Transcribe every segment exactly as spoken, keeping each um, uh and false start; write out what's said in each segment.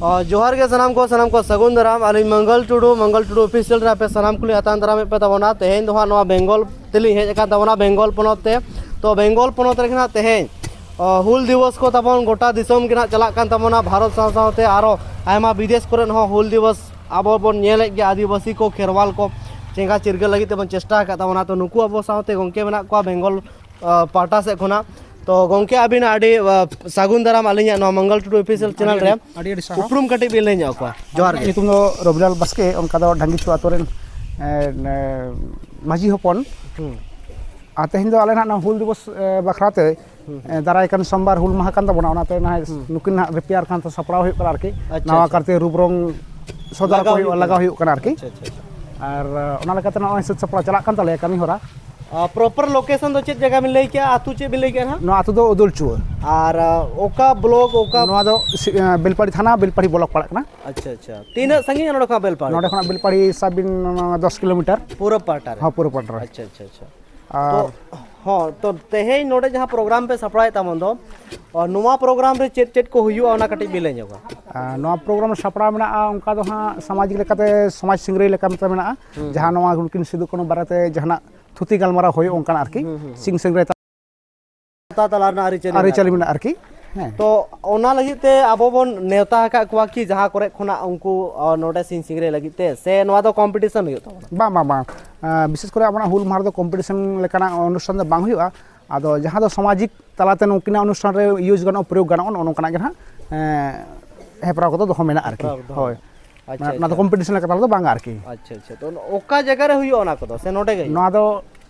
ᱚ, ᱡᱚᱦᱟᱨ ᱜᱮ ᱥᱟᱱᱟᱢ ᱠᱚ, ᱥᱟᱱᱟᱢ ᱠᱚ ᱥᱟᱹᱜᱩᱱ ᱫᱟᱨᱟᱢ᱾ ᱟᱹᱞᱤᱧ ᱢᱚᱝᱜᱚᱞ ᱴᱩᱰᱩ, ᱢᱚᱝᱜᱚᱞ ᱴᱩᱰᱩ ᱚᱯᱷᱤᱥᱤᱭᱟᱞ ᱨᱮ ᱟᱯᱮ ᱥᱟᱱᱟᱢ ᱠᱚᱞᱤᱧ ᱟᱛᱟᱝ ᱫᱟᱨᱟᱢᱮᱫ ᱯᱮ ᱛᱟᱵᱚᱱᱟ᱾ ᱛᱮᱦᱮᱧ ᱫᱚ ᱦᱟᱸᱜ ᱱᱚᱣᱟ ᱵᱮᱝᱜᱚᱞ ᱛᱮᱞᱤᱧ ᱦᱮᱡ ᱟᱠᱟᱱ ᱛᱟᱵᱚᱱᱟ, ᱵᱮᱝᱜᱚᱞ ᱯᱚᱱᱚᱛ ᱛᱮ᱾ ᱛᱚ, ᱵᱮᱝᱜᱚᱞ ᱯᱚᱱᱚᱛ ᱨᱮᱜᱮ ᱦᱟᱸᱜ ᱛᱮᱦᱮᱧ, ᱚ, ᱦᱩᱞ ᱫᱤᱵᱚᱥ ᱠᱚ ᱛᱟᱵᱚᱱ ᱜᱚᱴᱟ ᱫᱤᱥᱚᱢ ᱜᱮ ᱦᱟᱸᱜ ᱪᱟᱞᱟᱜ ᱠᱟᱱ ᱛᱟᱵᱚᱱᱟ, ᱵᱷᱟᱨᱚᱛ ᱥᱟᱶ ᱥᱟᱶᱛᱮ ᱟᱨᱚ ᱟᱭᱢᱟ ᱵᱤᱫᱮᱥ ᱠᱚᱨᱮ ᱦᱚᱸ ᱦᱩᱞ ᱫᱤᱵᱚᱥ ᱟᱵᱚ ᱵᱚᱱ ᱧᱮᱞᱮᱫ ᱜᱮᱭᱟ᱾ ᱟᱹᱫᱤᱵᱟᱹᱥᱤ ᱠᱚ, ᱠᱷᱮᱨᱣᱟᱞ ᱠᱚ, ᱪᱮᱸᱜᱷᱟ ᱪᱤᱨᱜᱟᱹᱞ ᱞᱟᱹᱜᱤᱫ ᱛᱮᱵᱚᱱ ᱪᱮᱥᱴᱟ ᱟᱠᱟᱫ ᱛᱟᱵᱚᱱᱟ᱾ ᱛᱚ, ᱱᱩᱠᱩ ᱟᱵᱚ ᱥᱟᱶᱛᱮ ᱜᱚᱢᱠᱮ ᱢᱮᱱᱟᱜ ᱠᱚᱣᱟ ᱵᱮᱝᱜᱚᱞ, ᱟ, ᱯᱟᱦᱴᱟ ᱥᱮᱫ ᱠᱷᱚᱱᱟᱜ᱾ ᱛᱚ, ᱜᱚᱢᱠᱮ, ᱟᱹᱵᱤᱱ ᱟᱹᱰᱤ, ᱟ, ᱥᱟᱹᱜᱩᱱ ᱫᱟᱨᱟᱢ ᱟᱹᱞᱤᱧᱟᱜ ᱱᱚᱣᱟ ᱢᱚᱝᱜᱚᱞ ᱴᱩᱰᱩ ᱚᱯᱷᱤᱥᱤᱭᱟᱞ ᱪᱮᱱᱮᱞ ᱟᱹᱰᱤ, ᱨᱮ᱾ ᱟᱹᱰᱤ, ᱟᱹᱰᱤ, ᱟᱹᱰᱤ ᱥᱟᱨᱦᱟᱣ᱾ ᱩᱯᱨᱩᱢ ᱠᱟᱹᱴᱤᱡ ᱵᱤᱱ ᱞᱟᱹᱭ ᱧᱚᱜ ᱟᱠᱚᱣᱟ᱾ ᱡᱚᱦᱟᱨ ᱜᱮ᱾ ᱧᱩᱛᱩᱢ ᱫᱚ ᱨᱚᱵᱤᱞᱟᱞ ᱵᱟᱥᱠᱮ, ᱚᱱᱠᱟ ᱫᱚ ᱰᱷᱟᱝᱜᱤ ᱪᱷᱩ ᱟᱛᱳ ᱨᱮᱱ, ᱮ, ᱮ, ᱢᱟᱹᱡᱷᱤ ᱦᱚᱯᱚᱱ᱾ ᱦᱩᱸ᱾ ᱟᱨ ᱛᱮᱦᱮᱧ ᱫᱚ ᱟᱞᱮ ᱱᱟᱦᱟᱜ ᱱᱚᱣᱟ ᱦᱩᱞ ᱫᱤᱵᱚᱥ, ᱮ, ᱵᱟᱠᱷᱨᱟ ᱛᱮ, ᱦᱩᱸ, ᱦᱩᱸ᱾ ᱮ, ᱫᱟᱨᱟᱭ ᱠᱟᱱ ᱥᱳᱢᱵᱟᱨ ᱦᱩᱞ ᱢᱟᱦᱟ ᱠᱟᱱ ᱛᱟᱵᱚᱱᱟ, ᱚᱱᱟᱛᱮ ᱱᱟᱦᱟᱜ ᱦᱩᱸ᱾ ᱱᱩᱠᱤᱱ ᱱᱟᱦᱟᱜ ᱨᱤᱯᱮᱭᱟᱨ ᱠᱷᱟᱱ ᱛᱚ ᱥᱟᱯᱲᱟᱣ ᱦᱩᱭᱩᱜ ᱠᱟᱱᱟ ᱟᱨᱠᱤ᱾ ᱟᱪᱪᱷᱟ, ᱱᱟᱣᱟ ᱟᱪᱪᱷᱟ᱾ ᱠᱟᱨᱛᱮ ᱨᱩᱯ ᱨᱚᱝ ᱥᱚᱫᱚᱨ ᱞᱟᱜᱟᱣ ᱠᱚ ᱦᱩᱭᱩᱜᱼᱟ, ᱦᱩᱭᱩᱜ ᱞᱟᱜᱟᱣ ᱠᱟᱱᱟ᱾ ᱦᱩᱭᱩᱜ ᱠᱟᱱᱟ ᱟᱨᱠᱤ᱾ ᱟᱪᱪᱷᱟ, ᱟᱪᱪᱷᱟ, ᱟᱪᱪᱷᱟ᱾ ᱟᱨ, ᱮ, ᱚᱱᱟ ᱞᱮᱠᱟᱛᱮ ᱱᱚᱜᱼᱚᱭ ᱥᱟᱹᱛ ᱥᱟᱯᱲᱟᱣ ᱪᱟᱞᱟᱜ ᱠᱟᱱ ᱛᱟᱞᱮᱭᱟ ᱠᱟᱹᱢᱤ ᱦᱚᱨᱟ᱾ ᱟ, proper location ᱫᱚ ᱪᱮᱫ ᱡᱟᱭᱜᱟ ᱵᱤᱱ ᱞᱟᱹᱭ ᱠᱮᱜᱼᱟ? ᱟᱹᱛᱩ ᱪᱮᱫ ᱵᱤᱱ ᱞᱟᱹᱭ ᱠᱮᱜᱼᱟ ᱱᱟᱦᱟᱜ? ᱱᱚᱣᱟ ᱟᱹᱛᱩ ᱫᱚ ᱩᱫᱩᱞᱪᱩᱣᱟᱹ᱾ ᱟᱨ, ᱟ, ᱚᱠᱟ block, ᱚᱠᱟ? ᱱᱚᱣᱟ ᱫᱚ ᱥᱤ-, ᱮ, ᱵᱮᱞᱯᱟᱦᱟᱲᱤ ᱛᱷᱟᱱᱟ, ᱵᱮᱞᱯᱟᱦᱟᱲᱤ block ᱯᱟᱲᱟᱜ ᱠᱟᱱᱟ᱾ ᱟᱪᱪᱷᱟ, ᱟᱪᱪᱷᱟ᱾ ᱛᱤᱱᱟᱹᱜ ᱥᱟᱺᱜᱤᱧᱟ ᱱᱚᱰᱮ ᱠᱷᱚᱱᱟᱜ ᱵᱮᱞᱯᱟᱦᱟᱲᱤ ᱱᱚᱰᱮ ᱫᱚ? ᱠᱷᱚᱱᱟᱜ ᱵᱮᱞᱯᱟᱦᱟᱲᱤ ᱥᱟᱵ ᱵᱤᱱ, ᱚᱱᱟ ᱫᱚᱥ ᱠᱤᱞᱳᱢᱤᱴᱟᱨ᱾ ᱯᱩᱨᱩᱵ ᱯᱟᱦᱴᱟ ᱨᱮ? ᱦᱚᱸ, ᱯᱩᱨᱩᱵ ᱯᱟᱦᱴᱟ ᱨᱮ᱾ ᱟᱪᱪᱷᱟ, ᱟᱪᱪᱷᱟ, ᱟᱪᱪᱷᱟ᱾ ᱟᱨ ᱛᱚ, ᱦᱚᱸ, ᱛᱚ ᱛᱮᱦᱮᱧ ᱱᱚᱰᱮ ᱡᱟᱦᱟᱸ program ᱯᱮ ᱥᱟᱯᱲᱟᱣᱮᱫ ᱛᱟᱵᱚᱱ ᱫᱚ, ᱚ, ᱱᱚᱣᱟ program ᱨᱮ ᱪᱮᱫ ᱪᱮᱫ ᱠᱚ ᱦᱩᱭᱩᱜᱼᱟ, ᱚᱱᱟ ᱠᱟᱹᱴᱤᱡ ᱵᱤᱱ ᱞᱟᱹᱭ ᱧᱚᱜᱟ? ᱟᱨ ᱱᱚᱣᱟ program ᱨᱮ ᱥᱟᱯᱲᱟᱣ ᱢᱮᱱᱟᱜᱼᱟ, ᱚᱱᱠᱟ ᱫᱚ ᱦᱟᱸᱜ ᱥᱟᱢᱟᱡᱤᱠ ᱞᱮᱠᱟᱛᱮ, ᱥᱚᱢᱟᱡᱽ ᱥᱤᱝᱨᱟᱹᱭ ᱞᱮᱠᱟᱛᱮ ᱢᱮᱱᱟᱜᱼᱟ᱾ ᱦᱩᱸ᱾ ᱡᱟᱦᱟᱸ ᱱᱚᱣᱟ ᱱᱩᱠᱤᱱ ᱥᱤᱫᱩ ᱠᱟᱹᱱᱦᱩ ᱵᱟᱨᱮᱛᱮ ᱡᱟᱦᱟᱱᱟᱜ ᱛᱷᱩᱛᱤ ᱜᱟᱞᱢᱟᱨᱟᱣ ᱦᱩᱭᱩᱜ, ᱚᱱᱠᱟᱱᱟᱜ ᱟᱨᱠᱤ᱾ ᱦᱩᱸ, ᱦᱩᱸ, ᱦᱩᱸ᱾ ᱥᱤᱝ ᱥᱤᱝᱨᱟᱹᱭ ᱛᱟ-, ᱥᱟᱶᱛᱟ ᱛᱟᱞᱟ ᱨᱮᱱᱟᱜ ᱟᱹᱨᱤᱪᱟᱹᱞᱤ ᱟᱹᱨᱤᱪᱟᱹᱞᱤ ᱢᱮᱱᱟᱜᱼᱟ᱾ ᱢᱮᱱᱟᱜᱼᱟ ᱟᱨᱠᱤ᱾ ᱦᱮᱸ᱾ ᱛᱚ, ᱚᱱᱟ ᱞᱟᱹᱜᱤᱫ ᱛᱮ ᱟᱵᱚ ᱵᱚᱱ ᱱᱮᱣᱛᱟ ᱟᱠᱟᱫ ᱠᱚᱣᱟ ᱠᱤ ᱡᱟᱦᱟᱸ ᱠᱚᱨᱮ ᱠᱷᱚᱱᱟᱜ ᱩᱱᱠᱩ, ᱚ, ᱱᱚᱰᱮ ᱥᱤᱧ ᱥᱤᱝᱨᱟᱹᱭ ᱞᱟᱹᱜᱤᱫ ᱛᱮ, ᱥᱮ ᱱᱚᱣᱟ ᱫᱚ competition ᱦᱩᱭᱩᱜ ᱛᱟᱵᱚᱱᱟ? ᱵᱟᱝ, ᱵᱟᱝ, ᱵᱟᱝ᱾ ᱟᱸ, ᱵᱤᱥᱮᱥ ᱠᱚᱨᱮ ᱟᱵᱚᱱᱟᱜ ᱦᱩᱞ ᱢᱟᱦᱟ ᱨᱮᱫᱚ competition ᱞᱮᱠᱟᱱᱟᱜ ᱚᱱᱩᱥᱴᱷᱟᱱ ᱫᱚ ᱵᱟᱝ ᱦᱩᱭᱩᱜᱼᱟ᱾ ᱟᱫᱚ ᱡᱟᱦᱟᱸ ᱫᱚ ᱥᱟᱢᱟᱡᱤᱠ ᱛᱟᱞᱟᱛᱮ ᱱᱩᱠᱤᱱᱟᱜ ᱚᱱᱩᱥᱴᱷᱟᱱ ᱨᱮ use ᱜᱟᱱᱚᱜᱼᱟ, ᱯᱨᱚᱭᱳᱜᱽ ᱜᱟᱱᱚᱜᱼᱟ, ᱱᱚᱜᱼᱚ ᱱᱚᱝᱠᱟᱱᱟᱜ ᱜᱮ ᱱᱟᱦᱟᱜ, ᱮᱸ, ᱦᱮᱯᱨᱟᱣ ᱠᱚᱫᱚ ᱫᱚᱦᱚ ᱢᱮᱱᱟᱜᱼᱟ ᱟᱨᱠᱤ᱾ ᱦᱮᱯᱨᱟᱣ ᱫᱚᱦᱚ᱾ ᱦᱳᱭ᱾ ᱟᱪᱪᱷᱟ, ᱢᱟᱱᱮ ᱚᱱᱟ ᱫᱚ ᱟᱪᱪᱷᱟ᱾ Competition ᱞᱮᱠᱟ ᱛᱟᱞᱟ ᱫᱚ ᱵᱟᱝᱟ ᱟᱨᱠᱤ᱾ ᱟᱪᱪᱷᱟ, ᱟᱪᱪᱷᱟ᱾ ᱛᱚ, ᱚᱠᱟ ᱡᱟᱭᱜᱟ ᱨᱮ ᱦᱩᱭᱩᱜᱼᱟ ᱚᱱᱟ ᱠᱚᱫᱚ, ᱥᱮ ᱱᱚᱰᱮ ᱜᱮ ᱦᱩᱭᱩᱜᱼᱟ? ᱱᱚᱣᱟ ᱫᱚ,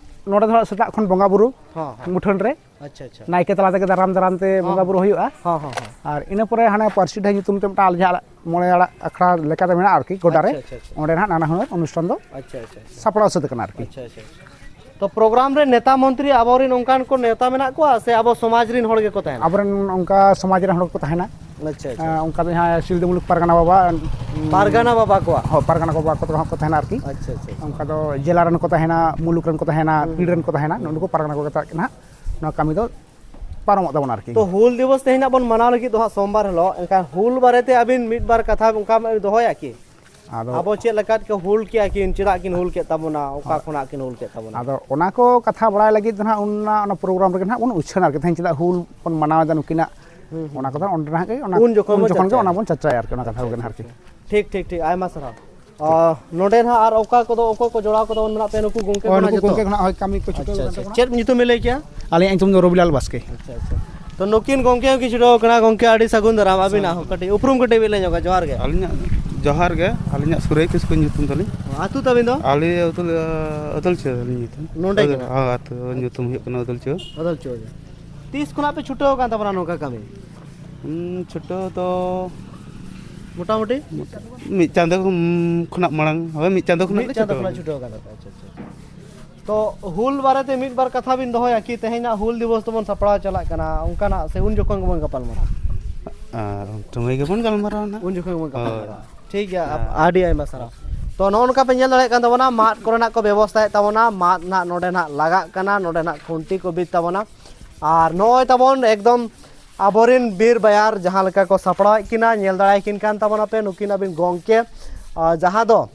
ᱱᱚᱰᱮ ᱫᱚ ᱦᱟᱸᱜ ᱥᱮᱛᱟᱜ ᱠᱷᱚᱱ ᱵᱚᱸᱜᱟ ᱵᱩᱨᱩ ᱦᱚᱸ, ᱦᱚᱸ᱾ ᱢᱩᱴᱷᱟᱹᱱ ᱨᱮ ᱟᱪᱪᱷᱟ, ᱟᱪᱪᱷᱟ᱾ ᱱᱟᱭᱠᱮ ᱛᱟᱞᱟ ᱛᱮᱜᱮ ᱫᱟᱨᱟᱢ ᱫᱟᱨᱟᱢ ᱛᱮ ᱦᱚᱸ, ᱵᱚᱸᱜᱟ ᱵᱩᱨᱩ ᱦᱩᱭᱩᱜᱼᱟ᱾ ᱦᱚᱸ, ᱦᱚᱸ, ᱦᱚᱸ᱾ ᱟᱨ ᱤᱱᱟᱹ ᱯᱚᱨᱮ ᱦᱟᱱᱮ ᱯᱟᱹᱨᱥᱤ ᱰᱟᱹᱦᱤ ᱧᱩᱛᱩᱢ ᱛᱮ ᱢᱤᱫᱴᱟᱝ ᱟᱞᱮ ᱡᱟᱦᱟᱸ ᱢᱚᱬᱮ ᱟᱲᱟᱜ ᱟᱠᱷᱲᱟ ᱞᱮᱠᱟᱛᱮ ᱢᱮᱱᱟᱜᱼᱟ ᱟᱨᱠᱤ ᱜᱚᱰᱟ ᱨᱮ᱾ ᱟᱪᱪᱷᱟ, ᱟᱪᱪᱷᱟ, ᱟᱪᱪᱷᱟ᱾ ᱚᱸᱰᱮ ᱱᱟᱦᱟᱜ ᱱᱟᱱᱟ ᱦᱩᱱᱟᱹᱨ ᱚᱱᱩᱥᱴᱷᱟᱱ ᱫᱚ ᱟᱪᱪᱷᱟ, ᱟᱪᱪᱷᱟ, ᱟᱪᱪᱷᱟ᱾ ᱥᱟᱯᱲᱟᱣ ᱥᱟᱹᱛ ᱟᱠᱟᱱᱟ ᱟᱨᱠᱤ᱾ ᱟᱪᱪᱷᱟ, ᱟᱪᱪᱷᱟ, ᱟᱪᱪᱷᱟ᱾ ᱛᱚ, program ᱨᱮ ᱱᱮᱛᱟ ᱢᱚᱱᱛᱨᱤ ᱟᱵᱚᱨᱮᱱ ᱚᱱᱠᱟᱱ ᱠᱚ ᱱᱮᱣᱛᱟ ᱢᱮᱱᱟᱜ ᱠᱚᱣᱟ ᱥᱮ ᱟᱵᱚ ᱥᱚᱢᱟᱡᱽ ᱨᱮᱱ ᱦᱚᱲ ᱜᱮᱠᱚ ᱛᱟᱦᱮᱱᱟ? ᱟᱵᱚᱨᱮᱱ ᱚᱱᱠᱟ ᱥᱚᱢᱟᱡᱽ ᱨᱮᱱ ᱦᱚᱲ ᱠᱚᱠᱚ ᱛᱟᱦᱮᱱᱟ᱾ ᱟᱪᱪᱷᱟ, ᱟᱪᱪᱷᱟ᱾ ᱟᱸ, ᱚᱱᱠᱟ ᱫᱚ ᱡᱟᱦᱟᱸᱭ ᱥᱤᱞᱫᱟᱹ ᱢᱩᱞᱩᱠ ᱯᱟᱨᱜᱟᱱᱟ ᱵᱟᱵᱟ, ᱯᱟᱨᱜᱟᱱᱟ ᱵᱟᱵᱟ ᱠᱚ ᱦᱚᱸ ᱠᱚ ᱛᱟᱦᱮᱱᱟ ᱟᱨᱠᱤ᱾ ᱟᱪᱪᱷᱟ, ᱟᱪᱪᱷᱟ, ᱟᱪᱪᱷᱟ᱾ ᱚᱱᱠᱟ ᱫᱚ ᱡᱮᱞᱟ ᱨᱮᱱ ᱠᱚ ᱛᱟᱦᱮᱱᱟ, ᱢᱩᱞᱩᱠ ᱨᱮᱱ ᱠᱚ ᱛᱟᱦᱮᱱᱟ, ᱦᱩᱸ᱾ ᱯᱤᱲ ᱨᱮᱱ ᱠᱚ ᱛᱟᱦᱮᱱᱟ, ᱦᱩᱸ᱾ ᱱᱩᱠᱩ ᱯᱟᱨᱜᱟᱱᱟ ᱠᱚ ᱛᱟᱦᱮᱸ ᱠᱟᱱᱟ ᱦᱟᱸᱜ᱾ ᱱᱚᱣᱟ ᱠᱟᱹᱢᱤ ᱫᱚ ᱯᱟᱨᱚᱢᱚᱜ ᱛᱟᱵᱚᱱᱟ ᱟᱨᱠᱤ᱾ ᱛᱚ, ᱦᱩᱞ ᱫᱤᱵᱚᱥ ᱛᱮᱦᱮᱧ ᱦᱟᱸᱜ ᱵᱚᱱ ᱢᱟᱱᱟᱣ ᱞᱟᱹᱜᱤᱫ ᱫᱚ ᱦᱟᱸᱜ ᱥᱳᱢᱵᱟᱨ ᱦᱤᱞᱳᱜ, ᱮᱱᱠᱷᱟᱱ ᱦᱩᱞ ᱵᱟᱨᱮᱛᱮ ᱟᱹᱵᱤᱱ ᱢᱤᱫ ᱵᱟᱨ ᱠᱟᱛᱷᱟ ᱚᱱᱠᱟ ᱵᱤᱱ ᱫᱚᱦᱚᱭᱟ ᱠᱤ? ᱟᱫᱚ ᱟᱵᱚ ᱪᱮᱫ ᱞᱮᱠᱟ ᱠᱚ ᱦᱩᱞ ᱠᱮᱜᱼᱟ ᱠᱤᱱ, ᱪᱮᱫᱟᱜ ᱠᱤᱱ ᱦᱩᱞ ᱠᱮᱫ ᱛᱟᱵᱚᱱᱟ, ᱚᱠᱟ ᱟᱫᱚ ᱠᱷᱚᱱᱟᱜ ᱠᱤᱱ ᱦᱩᱞ ᱠᱮᱫ ᱛᱟᱵᱚᱱᱟ? ᱟᱫᱚ ᱚᱱᱟ ᱠᱚ ᱠᱟᱛᱷᱟ ᱵᱟᱲᱟᱭ ᱞᱟᱹᱜᱤᱫ ᱫᱚ ᱦᱟᱸᱜ ᱚᱱᱟ, ᱚᱱᱟ ᱯᱨᱳᱜᱨᱟᱢ ᱨᱮᱜᱮ ᱦᱟᱸᱜ ᱵᱚᱱ ᱩᱪᱷᱟᱹᱱᱟ ᱟᱨᱠᱤ, ᱛᱮᱦᱮᱧ ᱪᱮᱫᱟᱜ ᱦᱩᱞ ᱵᱚᱱ ᱢᱟᱱᱟᱣ ᱮᱫᱟ ᱱᱩᱠᱤᱱᱟᱜ, ᱦᱩᱸ, ᱦᱩᱸ᱾ ᱚᱱᱟ ᱠᱚᱫᱚ ᱚᱸᱰᱮ ᱦᱟᱸᱜ ᱜᱮ, ᱚᱱᱟ ᱩᱱ ᱡᱚᱠᱷᱚᱱ ᱩᱱ ᱵᱚᱱ ᱡᱚᱠᱷᱚᱱ ᱜᱮ ᱪᱟᱨᱪᱟᱭᱟ᱾ ᱚᱱᱟ ᱵᱚᱱ ᱪᱟᱨᱪᱟᱭᱟ ᱟᱨᱠᱤ, ᱚᱱᱟ ᱠᱟᱛᱷᱟ ᱠᱚᱜᱮ ᱦᱟᱸᱜ ᱟᱨᱠᱤ᱾ ᱴᱷᱤᱠ, ᱴᱷᱤᱠ, ᱴᱷᱤᱠ, ᱟᱭᱢᱟ ᱥᱟᱨᱦᱟᱣ᱾ ᱟᱨ ᱱᱚᱰᱮ ᱱᱟᱦᱟᱜ ᱟᱨ ᱚᱠᱟ ᱠᱚᱫᱚ, ᱚᱠᱚᱭ ᱠᱚ ᱡᱚᱲᱟᱣ ᱠᱚᱫᱚ ᱢᱮᱱᱟᱜ ᱯᱮᱭᱟ ᱱᱩᱠᱩ ᱜᱚᱝᱠᱮ ᱦᱳᱭ, ᱠᱚ ᱱᱟᱦᱟᱜ ᱱᱩᱠᱩ ᱡᱚᱛᱚ? ᱜᱚᱝᱠᱮ ᱠᱚ ᱱᱟᱦᱟᱜ, ᱦᱳᱭ, ᱠᱟᱹᱢᱤ ᱠᱚ ᱪᱷᱩᱴᱟᱹᱣ ᱟᱪᱪᱷᱟ, ᱟᱠᱟᱱ ᱟᱪᱪᱷᱟ᱾ ᱛᱟᱵᱚᱱᱟ᱾ ᱪᱮᱫ ᱧᱩᱛᱩᱢ ᱵᱤᱱ ᱞᱟᱹᱭ ᱠᱮᱜᱼᱟ? ᱟᱹᱞᱤᱧᱟᱜ ᱧᱩᱛᱩᱢ ᱫᱚ ᱨᱚᱵᱤᱞᱟᱞ ᱵᱟᱥᱠᱮ᱾ ᱟᱪᱪᱷᱟ, ᱟᱪᱪᱷᱟ᱾ ᱛᱚ, ᱱᱩᱠᱤᱱ ᱜᱚᱝᱠᱮ ᱦᱚᱸ ᱠᱤᱱ ᱪᱷᱩᱴᱟᱹᱣ ᱟᱠᱟᱱᱟ᱾ ᱜᱚᱝᱠᱮ, ᱟᱹᱰᱤ ᱥᱟᱹᱜᱩᱱ ᱫᱟᱨᱟᱢ᱾ ᱟᱹᱵᱤᱱᱟᱜ ᱦᱚᱸ ᱠᱟᱹᱴᱤᱡ ᱩᱯᱨᱩᱢ ᱠᱟᱹᱴᱤᱡ ᱵᱤᱱ ᱞᱟᱹᱭ ᱧᱚᱜᱟ᱾ ᱡᱚᱦᱟᱨ ᱜᱮ᱾ ᱟᱹᱞᱤᱧᱟᱜ, ᱡᱚᱦᱟᱨ ᱜᱮ᱾ ᱟᱹᱞᱤᱧᱟᱜ ᱥᱩᱨᱟᱹᱭ ᱠᱤᱥᱠᱩ ᱧᱩᱛᱩᱢ ᱛᱟᱹᱞᱤᱧ᱾ ᱟᱹᱛᱩ ᱛᱟᱹᱵᱤᱱ ᱫᱚ? ᱟᱞᱮ ᱟᱹᱛᱩ, ᱟᱹᱫᱟᱹᱞᱪᱤᱭᱟᱹ ᱟᱹᱞᱤᱧ ᱧᱩᱛᱩᱢ᱾ ᱱᱚᱰᱮ ᱜᱮ? ᱦᱳᱭ, ᱟᱹᱛᱩ ᱧᱩᱛᱩᱢ ᱦᱩᱭᱩᱜ ᱠᱟᱱᱟ ᱟᱹᱫᱟᱹᱞᱪᱤᱭᱟᱹ᱾ ᱟᱹᱫᱟᱹᱞᱪᱤᱭᱟᱹ ᱜᱮ᱾ ᱛᱤᱥ ᱠᱷᱚᱱᱟᱜ ᱯᱮ ᱪᱷᱩᱴᱟᱹᱣ ᱟᱠᱟᱱ ᱛᱟᱵᱚᱱᱟ ᱱᱚᱝᱠᱟ ᱠᱟᱹᱢᱤ? ᱦᱩᱸ, ᱪᱷᱩᱴᱟᱹᱣ ᱫᱚ ᱢᱚᱴᱟᱢᱩᱴᱤ? ᱢᱤᱫ ᱪᱟᱸᱫᱚ, ᱩᱸ, ᱠᱷᱚᱱᱟᱜ ᱢᱟᱲᱟᱝ, ᱦᱳᱭ, ᱢᱤᱫ ᱪᱟᱸᱫᱚ ᱠᱷᱚᱱᱟᱜ ᱢᱤᱫ ᱞᱮ ᱪᱟᱸᱫᱚ ᱪᱷᱩᱴᱟᱹᱣ ᱠᱷᱚᱱᱟᱜ ᱠᱟᱱᱟ᱾ ᱪᱷᱩᱴᱟᱹᱣ ᱟᱠᱟᱱᱟ ᱯᱮ, ᱟᱪᱪᱷᱟ, ᱟᱪᱪᱷᱟ, ᱟᱪᱪᱷᱟ᱾ ᱛᱚ, ᱦᱩᱞ ᱵᱟᱨᱮᱛᱮ ᱢᱤᱫ ᱵᱟᱨ ᱠᱟᱛᱷᱟ ᱵᱤᱱ ᱫᱚᱦᱚᱭᱟ ᱠᱤ? ᱛᱮᱦᱮᱧᱟᱜ ᱦᱩᱞ ᱫᱤᱵᱚᱥ ᱛᱟᱵᱚᱱ ᱥᱟᱯᱲᱟᱣ ᱪᱟᱞᱟᱜ ᱠᱟᱱᱟ, ᱚᱱᱠᱟᱱᱟᱜ ᱥᱮ ᱩᱱ ᱡᱚᱠᱷᱚᱱ ᱜᱮᱵᱚᱱ ᱜᱟᱯᱟᱞᱢᱟᱨᱟᱣᱟ? ᱟᱨ ᱩᱱ ᱥᱚᱢᱚᱭ ᱜᱮᱵᱚᱱ ᱜᱟᱞᱢᱟᱨᱟᱣᱟ ᱱᱟᱜ᱾ ᱩᱱ ᱡᱚᱠᱷᱚᱱ ᱜᱮᱵᱚᱱ ᱦᱳᱭ᱾ ᱜᱟᱯᱟᱞᱢᱟᱨᱟᱣᱟ᱾ ᱴᱷᱤᱠ ᱜᱮᱭᱟ, ᱟᱯ-, ᱦᱮᱸ᱾ ᱟᱹᱰᱤ ᱟᱭᱢᱟ ᱥᱟᱨᱦᱟᱣ᱾ ᱛᱚ, ᱱᱚᱜᱼᱚ ᱱᱚᱝᱠᱟ ᱯᱮ ᱧᱮᱞ ᱫᱟᱲᱮᱭᱟᱜ ᱠᱟᱱ ᱛᱟᱵᱚᱱᱟ, ᱢᱟᱫ ᱠᱚᱨᱮᱱᱟᱜ ᱠᱚ ᱵᱮᱵᱚᱥᱛᱷᱟᱭᱮᱫ ᱛᱟᱵᱚᱱᱟ, ᱢᱟᱫ ᱱᱟᱜ ᱱᱚᱰᱮ ᱱᱟᱜ ᱞᱟᱜᱟᱜ ᱠᱟᱱᱟ, ᱱᱚᱰᱮ ᱱᱟᱜ ᱠᱷᱩᱱᱴᱤ ᱠᱚ ᱵᱤᱫ ᱛᱟᱵᱚᱱᱟ᱾ ᱟᱨ ᱱᱚᱜᱼᱚᱭ ᱛᱟᱵᱚᱱ ᱮᱠᱫᱚᱢ ᱟᱵᱚᱨᱮᱱ ᱵᱤᱨ ᱵᱟᱭᱟᱨ ᱡᱟᱦᱟᱸ ᱞᱮᱠᱟ ᱠᱚ ᱥᱟᱯᱲᱟᱣᱮᱫ ᱠᱤᱱᱟ, ᱧᱮᱞ ᱫᱟᱲᱮᱭᱟᱠᱤᱱ ᱠᱟᱱ ᱛᱟᱵᱚᱱᱟᱯᱮ, ᱱᱩᱠᱤᱱ ᱟᱹᱵᱤᱱ ᱜᱚᱢᱠᱮ, ᱟᱨ ᱡᱟᱦᱟᱸ ᱫᱚ,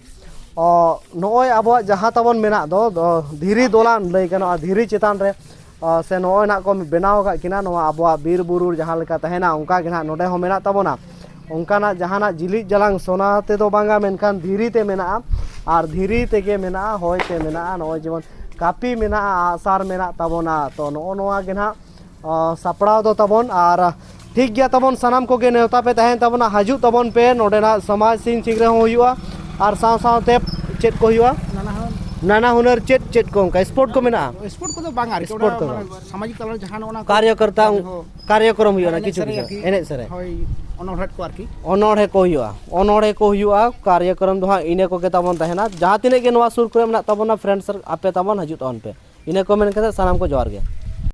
ᱚ, ᱱᱚᱜᱼᱚᱭ ᱟᱵᱚᱣᱟᱜ ᱡᱟᱦᱟᱸ ᱛᱟᱵᱚᱱ ᱢᱮᱱᱟᱜ ᱫᱚ, ᱫᱚ ᱫᱷᱤᱨᱤ ᱫᱚᱞᱟᱱ ᱞᱟᱹᱭ ᱜᱟᱱᱚᱜᱼᱟ, ᱫᱷᱤᱨᱤ ᱪᱮᱛᱟᱱ ᱨᱮ, ᱟᱨ ᱥᱮ ᱱᱚᱜᱼᱚᱭ ᱱᱟᱜ ᱠᱚ ᱵᱮᱱᱟᱣ ᱟᱠᱟᱫ ᱠᱤᱱᱟ, ᱱᱚᱣᱟ ᱟᱵᱚᱣᱟᱜ ᱵᱤᱨ ᱵᱩᱨᱩ ᱡᱟᱦᱟᱸ ᱞᱮᱠᱟ ᱛᱟᱦᱮᱱᱟ, ᱚᱱᱠᱟ ᱜᱮ ᱱᱟᱜ ᱱᱚᱰᱮ ᱦᱚᱸ ᱢᱮᱱᱟᱜ ᱛᱟᱵᱚᱱᱟ᱾ ᱚᱱᱠᱟᱱᱟᱜ ᱡᱟᱦᱟᱱᱟᱜ ᱡᱤᱞᱤᱡ ᱡᱟᱞᱟᱝ ᱥᱚᱱᱟ ᱛᱮᱫᱚ ᱵᱟᱝᱟ, ᱢᱮᱱᱠᱷᱟᱱ ᱫᱷᱤᱨᱤ ᱛᱮ ᱢᱮᱱᱟᱜᱼᱟ, ᱟᱨ ᱫᱷᱤᱨᱤ ᱛᱮᱜᱮ ᱢᱮᱱᱟᱜᱼᱟ, ᱦᱚᱭ ᱛᱮ ᱢᱮᱱᱟᱜᱼᱟ, ᱱᱚᱜᱼᱚᱭ ᱡᱮᱢᱚᱱ ᱠᱟᱹᱯᱤ ᱢᱮᱱᱟᱜᱼᱟ, ᱟᱜᱼᱥᱟᱨ ᱢᱮᱱᱟᱜ ᱛᱟᱵᱚᱱᱟ᱾ ᱛᱚ, ᱱᱚᱜᱼᱚ ᱱᱚᱣᱟ ᱜᱮ ᱱᱟᱜ, ᱟᱸ, ᱥᱟᱯᱲᱟᱣ ᱫᱚ ᱛᱟᱵᱚᱱ᱾ ᱟᱨ ᱴᱷᱤᱠ ᱜᱮᱭᱟ, ᱛᱟᱵᱚᱱ ᱥᱟᱱᱟᱢ ᱠᱚᱜᱮ ᱱᱮᱣᱛᱟ ᱯᱮ ᱛᱟᱦᱮᱱ ᱛᱟᱵᱚᱱᱟ, ᱦᱤᱡᱩᱜ ᱛᱟᱵᱚᱱ ᱯᱮ᱾ ᱱᱚᱰᱮᱱᱟᱜ ᱥᱚᱢᱟᱡᱽ ᱥᱤᱧ ᱥᱤᱝᱨᱟᱹᱭ ᱦᱚᱸ ᱦᱩᱭᱩᱜᱼᱟ, ᱟᱨ ᱥᱟᱶ ᱥᱟᱶᱛᱮ ᱪᱮᱫ ᱠᱚ ᱦᱩᱭᱩᱜᱼᱟ? ᱱᱟᱱᱟ ᱦᱩᱱᱟᱹᱨ᱾ ᱱᱟᱱᱟ ᱦᱩᱱᱟᱹᱨ ᱪᱮᱫ ᱪᱮᱫ ᱠᱚ ᱚᱱᱠᱟ ᱥᱯᱳᱨᱴ ᱠᱚ ᱢᱮᱱᱟᱜᱼᱟ? ᱥᱯᱳᱨᱴ ᱠᱚᱫᱚ ᱵᱟᱝ ᱟᱨᱠᱤ, ᱥᱯᱳᱨᱴ ᱚᱱᱟ ᱠᱚ ᱢᱟᱱᱮ ᱵᱟᱝ᱾ ᱥᱟᱢᱟᱡᱤᱠ ᱛᱟᱞᱟ ᱨᱮ ᱡᱟᱦᱟᱸ ᱱᱚᱜᱼᱚ ᱱᱟ ᱠᱚ ᱠᱟᱨᱭᱚᱠᱚᱨᱛᱟ ᱠᱟᱹᱢᱤ ᱦᱚᱸ ᱠᱟᱨᱭᱚᱠᱨᱚᱢ ᱦᱩᱭᱩᱜᱼᱟ, ᱮᱱᱮᱡ ᱠᱤᱪᱷᱩ ᱥᱮᱨᱮᱧ ᱠᱤᱪᱷᱩ ᱟᱨᱠᱤ᱾ ᱮᱱᱮᱡ ᱥᱮᱨᱮᱧ᱾ ᱦᱳᱭ, ᱚᱱᱚᱬᱦᱮ ᱠᱚ ᱟᱨᱠᱤ᱾ ᱚᱱᱚᱬᱦᱮ ᱠᱚ ᱦᱩᱭᱩᱜᱼᱟ, ᱚᱱᱚᱬᱦᱮ ᱠᱚ ᱦᱩᱭᱩᱜᱼᱟ, ᱠᱟᱨᱭᱚᱠᱨᱚᱢ ᱫᱚ ᱦᱟᱸᱜ ᱤᱱᱟᱹ ᱠᱚᱜᱮ ᱛᱟᱵᱚᱱ ᱛᱟᱦᱮᱱᱟ᱾ ᱡᱟᱦᱟᱸ ᱛᱤᱱᱟᱹᱜ ᱜᱮ ᱱᱚᱣᱟ ᱥᱩᱨ ᱠᱚᱨᱮ ᱢᱮᱱᱟᱜ ᱛᱟᱵᱚᱱᱟ friends circle, ᱟᱯᱮ ᱛᱟᱵᱚᱱ ᱦᱤᱡᱩᱜ ᱛᱟᱵᱚᱱ ᱯᱮ᱾ ᱤᱱᱟᱹ ᱠᱚ ᱢᱮᱱ ᱠᱟᱛᱮ ᱥᱟᱱᱟᱢ ᱠᱚ ᱡᱚᱦᱟᱨ ᱜᱮ᱾